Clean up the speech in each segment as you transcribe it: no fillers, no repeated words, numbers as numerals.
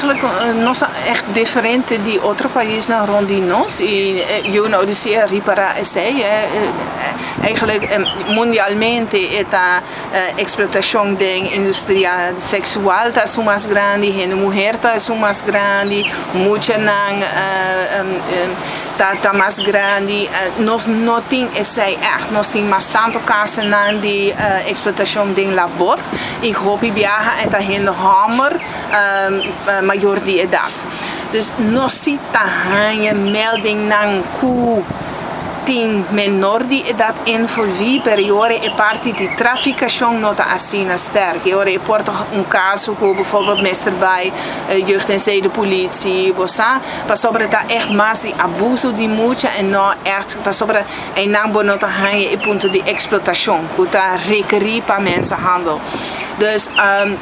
Eigenlijk nos echt diferente di otro paisnan rond di nos y UNODC a ripara esey. Eigenlijk mundialmente ta explotacion di industria sexual ta mas grandi, hende muher ta mas grandi, muchanan ta mas grandi. Nos no tin esey echt. Nos tin mas tanto casonan di explotacion di labor y hopi biaha ta hende homber mayor di edad. Dus nos si ta haya meldingnan cu tin menor di edad envolvi, pero ora e parti di traficacion no ta asina sterk. Ora e por ta un caso cu bijvoorbeeld mester bay jeugd- en zedenpolitie, bo sa, pasobra ta echt mas di abuso di mucha y no echt pasobra einan bo no ta haya e punto di explotacion, cu ta rekeri pa mensenhandel. Dus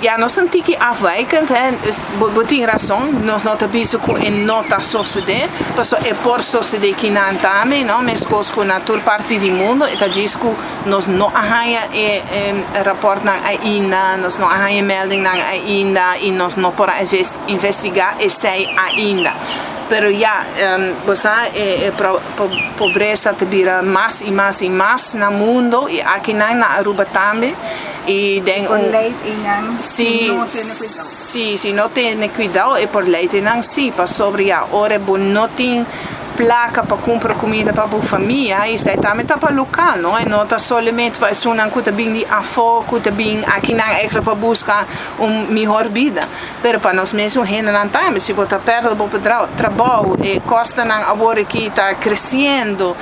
ja, nos ta tiki afwijkend, hè. Dus bo tin rason, nos no ta bisa cu e no ta sucede, paso e por sucede akinan tambe, no, mescos cu na tur parti di mundo, e ta djis cu nos no a haya e rapportnan ainda, nos no a haya meldingnan ainda y nos no por investiga esey ainda. Pero ja, bo sa, pobresa ta bira mas y mas y mas na mundo y aki na Aruba tambe. Y den Por ley einan, si, no tene cuidado. Si, si no tene cuidado e por ley einan si, pasobra ja, ora bo no tin placa pa cumpra cuminda pa e famia, esey tambe ta pa local, no? Y no ta solamente pa esunnan cu ta bin di afo, cu ta bin akinan eigenlijk pa busca un miho bida. Pero pa nos mes hendenan tambe, si bo ta perde bo trabou y costonan awor aki ta creciendo,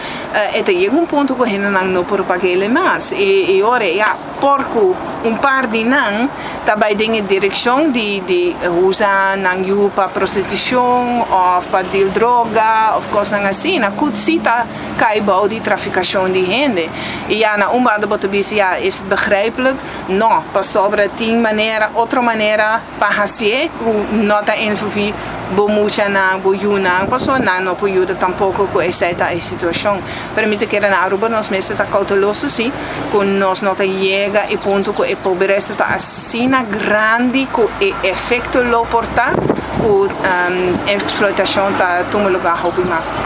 y ta yega un punto cu hendenan no por paga mas. Y ora, ja, por cu un par di nan ta bay den direccion di usa nan yiu pa prostitucion of pa deal droga of cosnan asina, cu si ta cay bou di traficacion di hende. Y ja, na un banda bo ta bisa, ja, is het begrijpelijk? No, pasobra tin manera, otro manera pa haci, cu no ta envolvi bo muchanan, bo yiunan, paso nan no por yuda tampoco cu esey ta e situacion. Pero mi ta kere na Aruba nos mester ta cauteloso si, cu nos no ta yega e punto cu e pobresa ta asina grandi cu e efecto lo por ta cu explotacion ta tuma luga hopi mas.